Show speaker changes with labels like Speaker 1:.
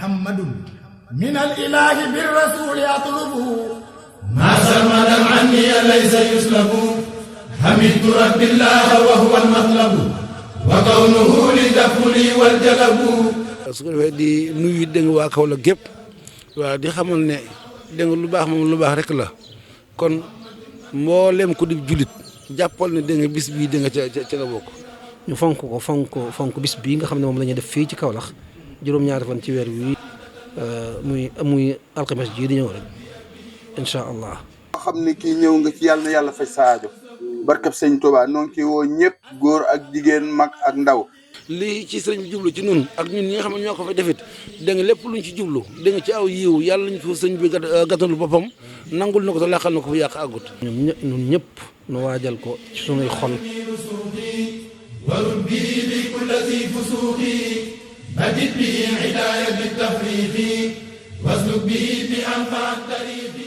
Speaker 1: محمد من الإله بالرسول يطلبه
Speaker 2: ما سرمدا عني ليس يسلب حمدت رب الله وهو المطلب وكونه لدفلي والجلب.
Speaker 3: su ko defee di nuyu dégg nga waa Kaolack gépp waaw di xamal ne dégg nga lu baax moom lu baax rek la kon mboolem ku di julit jàppal ne dégg nga bis bii dégg nga ca la bokk.
Speaker 4: ñu fonk bis bii nga xam ne moom la ñuy def fii ci Kaolack juróom-ñaari fan ci weer wi muy alxames ji di ñëw rek incha allah.
Speaker 5: xam ne kii ñëw nga ci yàlla na yàlla fay sa aajo barkab sëñ Touba noo ngi ciy woo ñëpp góor ak jigéen mag ak ndaw.
Speaker 3: lii ci sëriñ bi jublu ci nun ak ñun ñi nga xam ne ñoo ko fa defit dégg nga lépp luñ ci jublu dégg nga ci aw yiw yàlla nañ fa sëriñ bi gàttandu boppam nangul na ko te laqal na ko fu yàq àggut.
Speaker 4: ñun ñëpp nu waajal ko ci sunuy xol.
Speaker 2: warut bii bi kulla si fusuuqi badit bi hidaaya bi tafriqi wasluk bi anfa tariqi